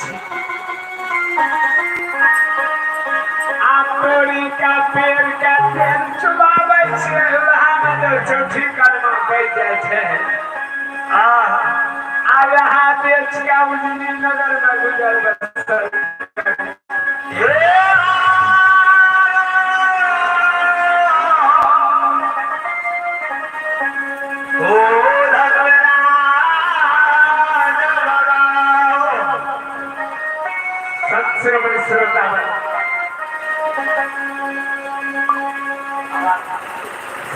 छी। आ तोरी का पेड़ के तेल चुबाबै छियै, वएहमे जे चौठी कलमा पड़ि जाइ छै। आ आ वएह बेच के उजनी नगरमे गुजर बसर।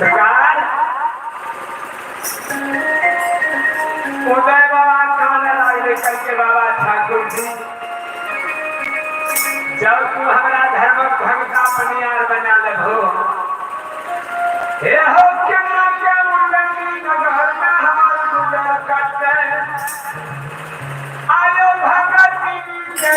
सरकार उदय बाबा कहने लागले करके, बाबा ठाकुर जी, जब तू हमरा धर्मक भगता बनियार बना लेबहो, हे हो केना के उल्लंघनी नगर में हमर गुजर कटते। आयो भगती के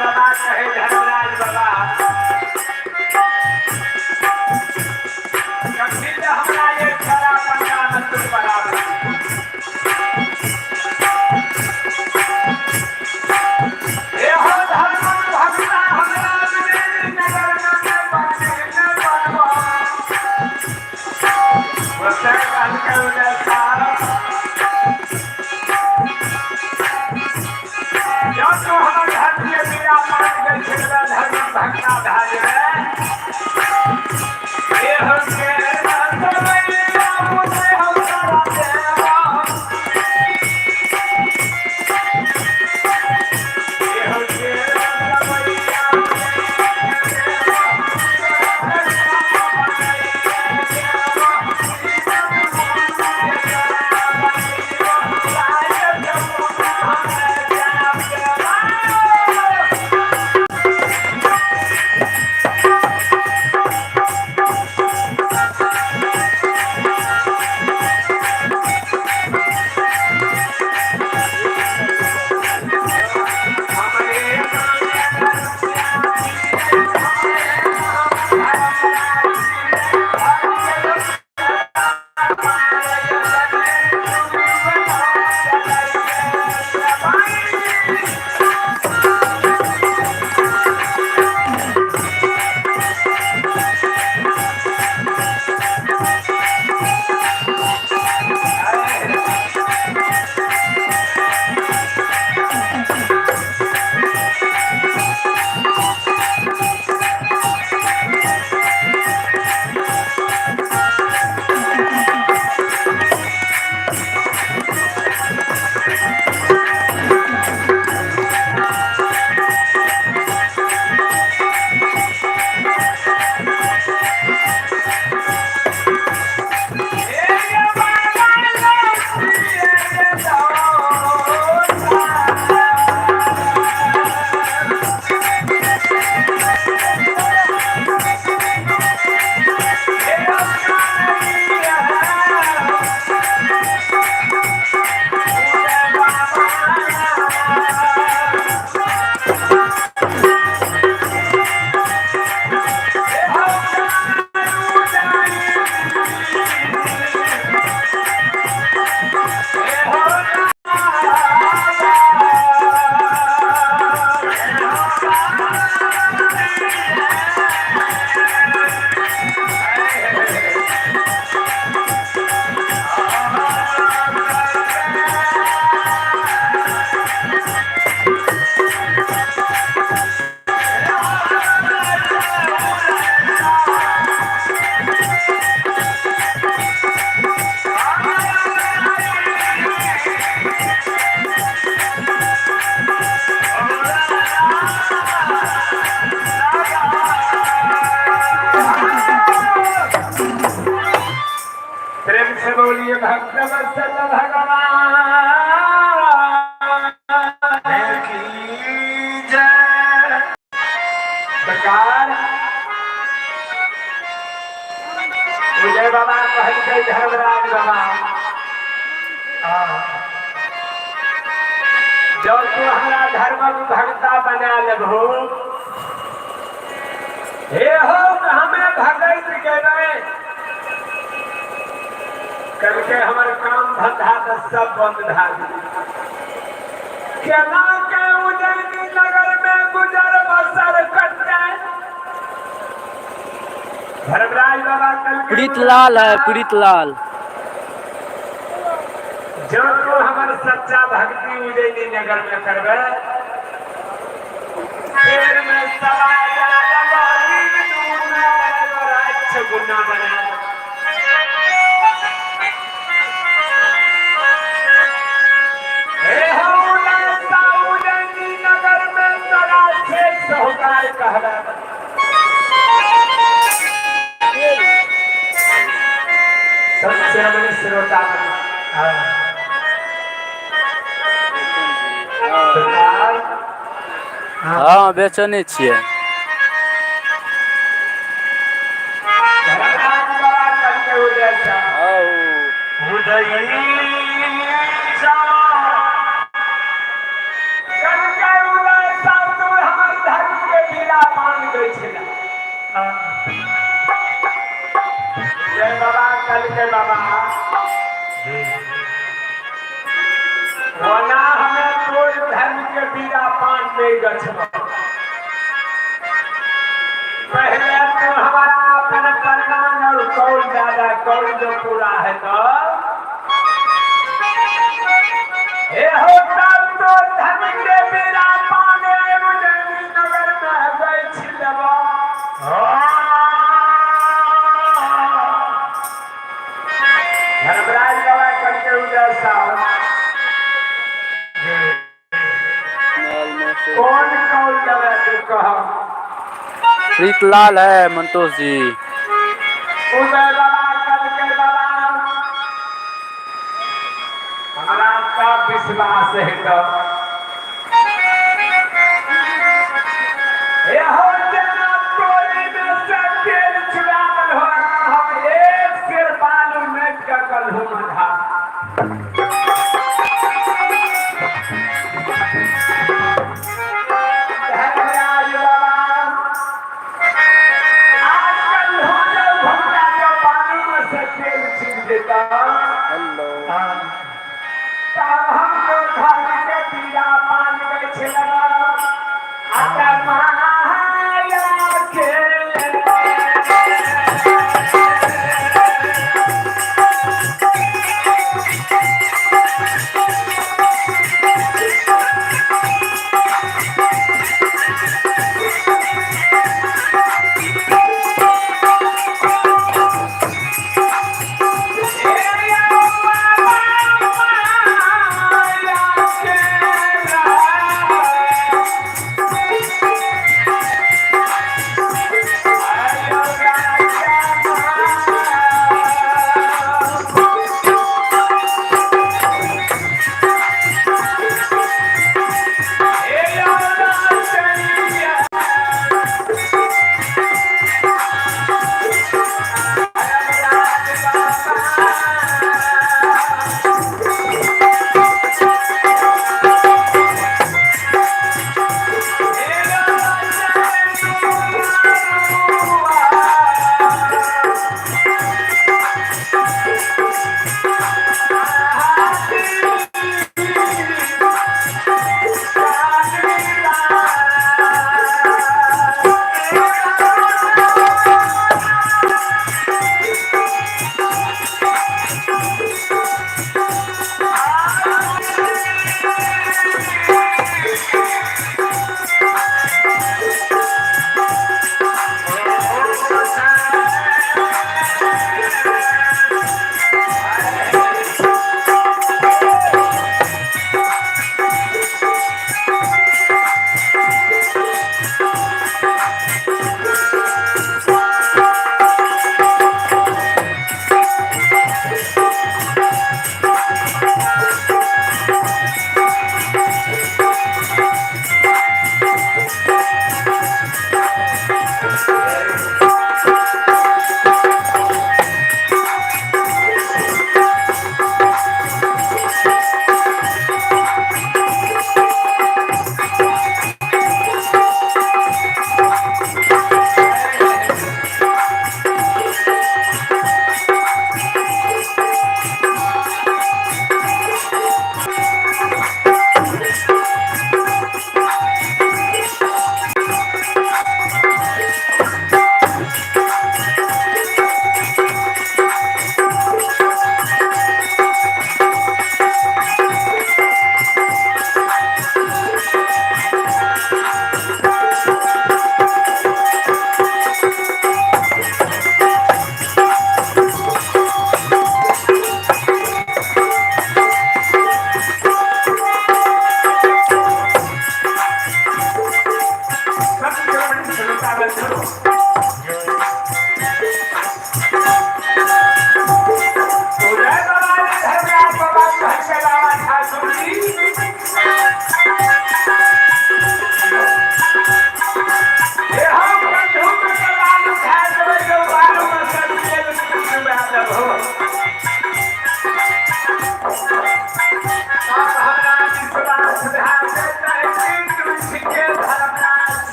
बाबा कहे धर्मराज बाबा, कखनी हमरा एक खरा पंडा में तू बराबर एहो धर्म भगता हमरा नगर में बने बनवा। बोलते कहलकै उदय साहब, जब तू हमर धर्म के बीड़ा मान गेल छै, धर्म भगता भए जेबै। एहो के रसमैया मुझे हम करा देवा। एहो के रसमैया बोलिए भक्त वत्सल भगवान की जय। सरकार उदय बाबा कहलकै धर्मराज बाबा, जब तू हमरा धर्मक भक्ता बना लेबहो, हे हो हमें भगैत के नहीं करके हमर काम धंधा तऽ सब बंद भए गेल। केना के उज्जैनी नगर में गुजर बसर कटतै? धर्मराज बाबा कहलकै, प्रीत लाल है, प्रीत लाल। जब तू हमर सच्चा भक्ति उज्जैनी नगर में करबे, पेड़ में सवा गुना बना। हे हो उज्जैनी नगर में तोरा सेठ साहूकार कहबे। सबसे हमने श्रोता बने। हाँ। सरकार हँ, बेचने छियै। धर्मराज बाबा कहलकै उदय साहब, उदय कहलकै उदय साहब, तू हमर धर्म के बीड़ा पान दै छला। जय बाबा कहलकै, बाबा, ओना हमें तोर धर्म के बीड़ा पान नहीं गछबो। पहले तू हमारा अपन प्रमाण और कौल दादा कौल जो पूरा है तो हे हो, तब तो धर्म के बीड़ा पाने उज्जैनी नगर में गइछ लेबो। धर्मराज बाबा करके उदय साहब, कौन कौल देवे, तू कह। प्रीत लाल है, मंतोष जी। उदय बाबा कहलकै, बाबा, हमरा तब विश्वास है तो हे हो, जेना तोरी में से तेल चुरावल हो, हम एक सेर बालू नापि के कलहू मधा। धर्मराज बाबा आज कलहू जब घुमला जो बालू में से तेल छिल देता, हेलो। तब हम तो धर्म के बीड़ा पान गए छलवा आता माया के। माया के।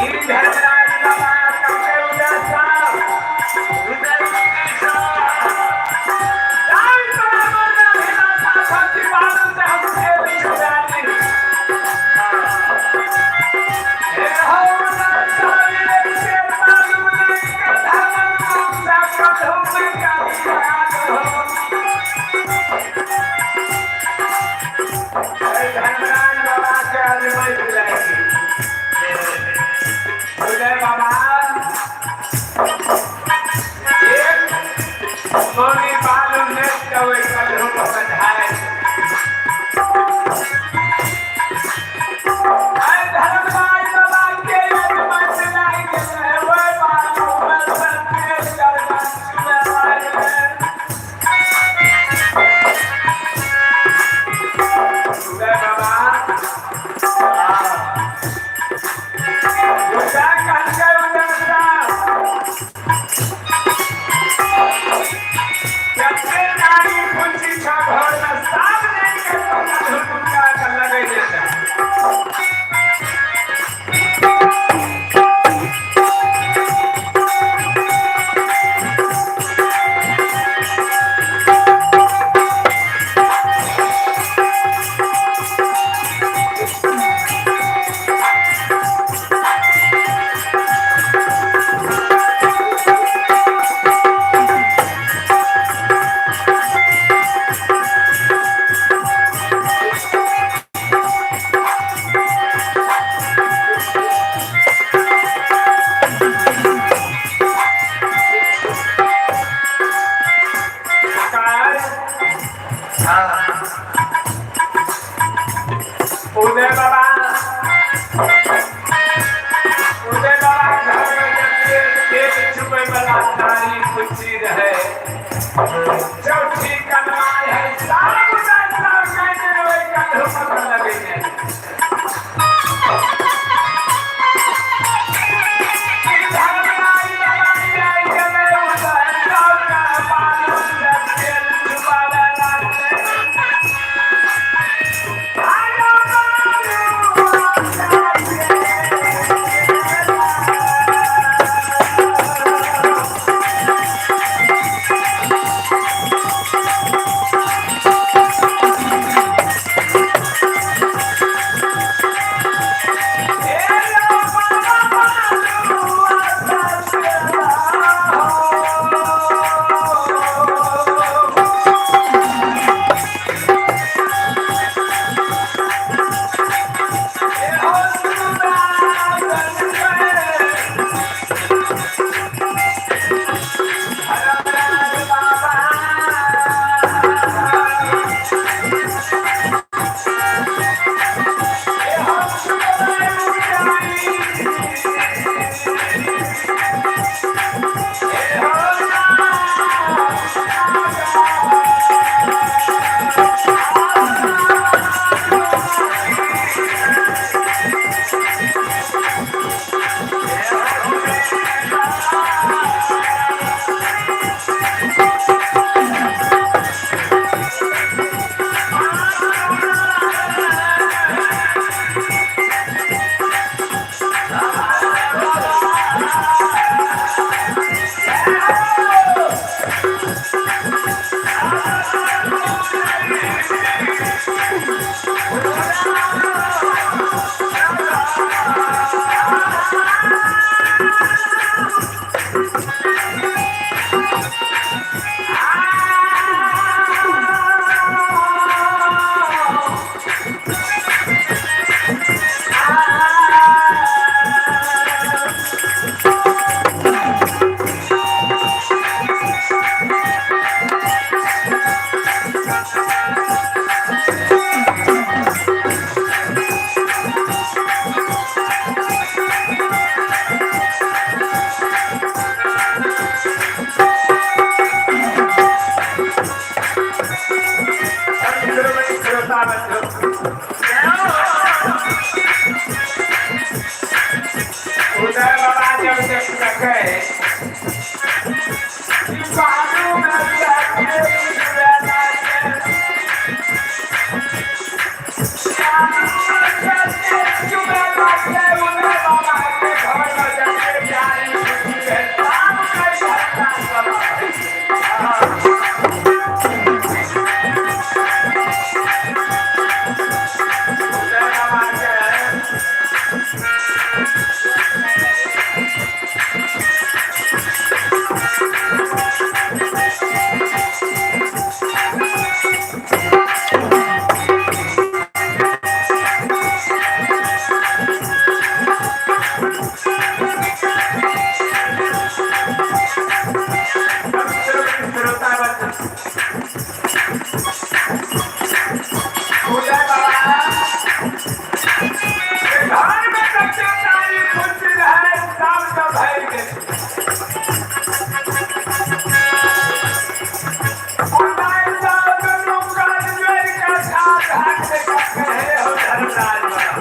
ई धर्मराज बाबा कहे उदय साहब, उदय साहब, बराबर ना भेला साथी बालू से हम खेली छुड़ाली। हे हो उदय साहब, से बालू के धर्म मुक्ता कधुम का हो। धर्मराज बाबा के आदमी बुलाएगी। कहलकै उदय बाबा के घर में जते प्यारी खुशी भेल सब के धर्मराज बाबा उदय बाबा के। उदय बाबा के घर में जते तारी खुशी रहै सब तऽ भरि गेल। उदय तऽ दुनू कान जोड़ि कऽ ठाढ़ भए कऽ कहै, हे हो धर्मराज बाबा,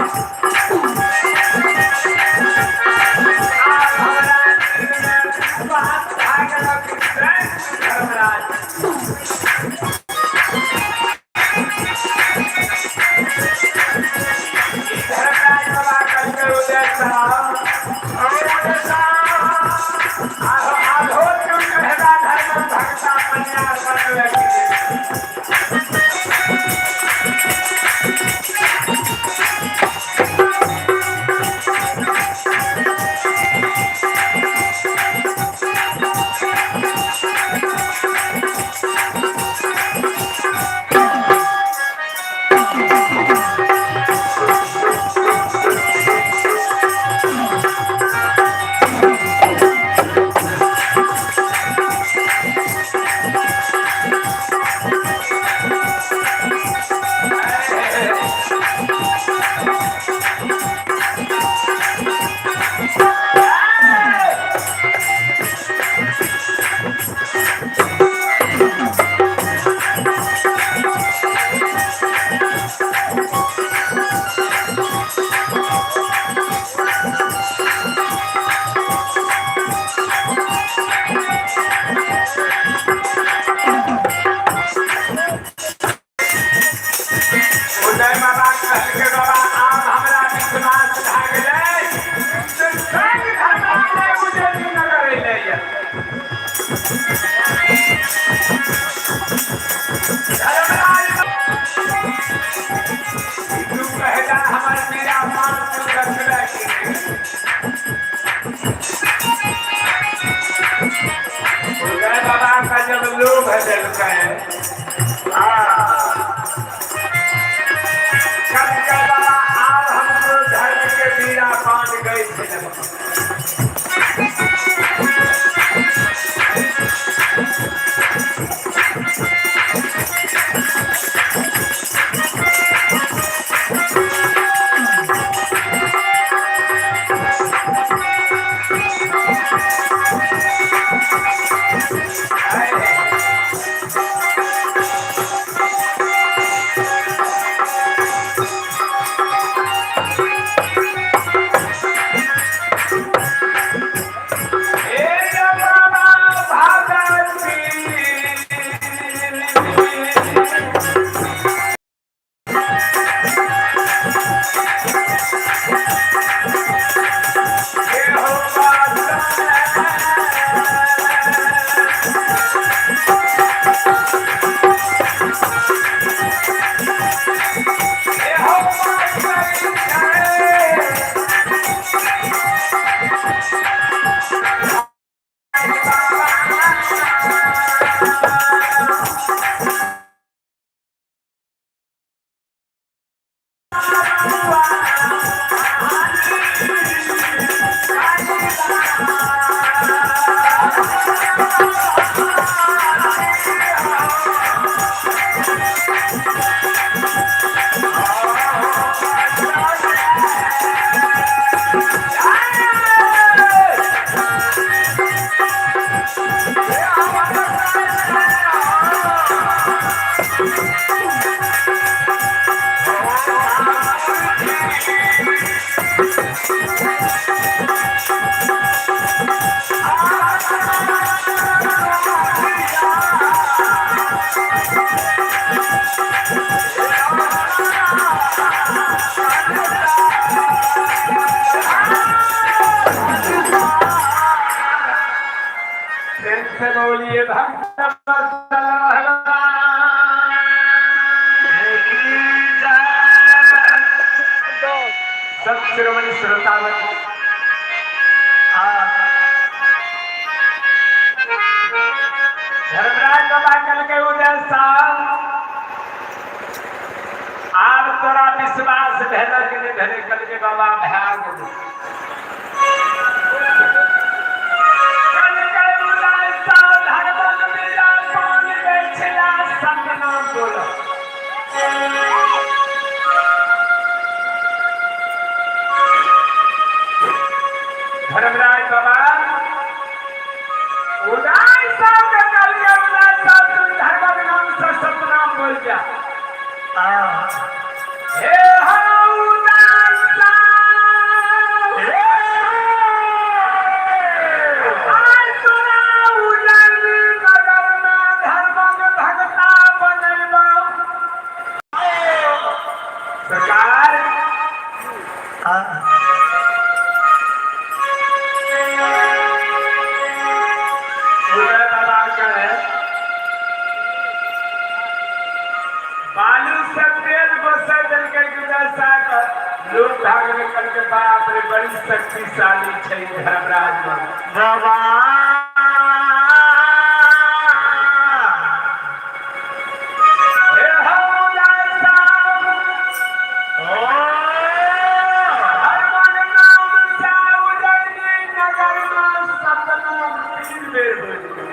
आब हमरा दिलमे विश्वास भए गेलक कि धर्मराज। धर्मराज बाबा कहलकै, उदय साहब, ओ उदय साहब, आहो आधो तुम कहला धर्म भक्ता मनियार बनबै के लिए। उदय बाबा कहलकै, बाबा आब हमरा विश्वास भए गेलै से संग धर्मराज उज्जैनी नगर एलैए। धर्मराज तू कहला हमर बीरा पान तू रखबे की नहि। उदय बाबा का जब लोभ देलकै, कहलकै, बाबा आब हमरो धर्म के बीरा पान गई छै। हे बाबा भगवती। हे हो बाबा। हे हो बाबा। हे भक्त वत्सल भगवान की जय। सब श्रवण श्रोतावन आ धर्मराज बाबा कहलकै उदय साहब, आब तोरा विश्वास भेल कि नहि भेलै? कहलकै बाबा, भए गेलै। कहलकै उदय साहब, धर्मक बिना पान दै छला सतनाम बोलो। धर्मराज बाबा उदय साहब के कहलियै, उदय साहब, तू धर्मक नाम से सतनाम बोल जा। हे हो उदय साहब, आइ तोरा उज्जैनी नगर में धर्मक भगता बनेबौ। सरकार, उदय बाबा कहे, बालू से तेल बसा देलकै कि उदय साहब, लोग भाग निकल के, बाप रे, बड़ी शक्तिशाली छै धर्मराज बाबा। बाबा। हे हो उदय साहब, धर्मक नाम से उज्जैनी नगर में सतनाम तीन बेर बोल गेल।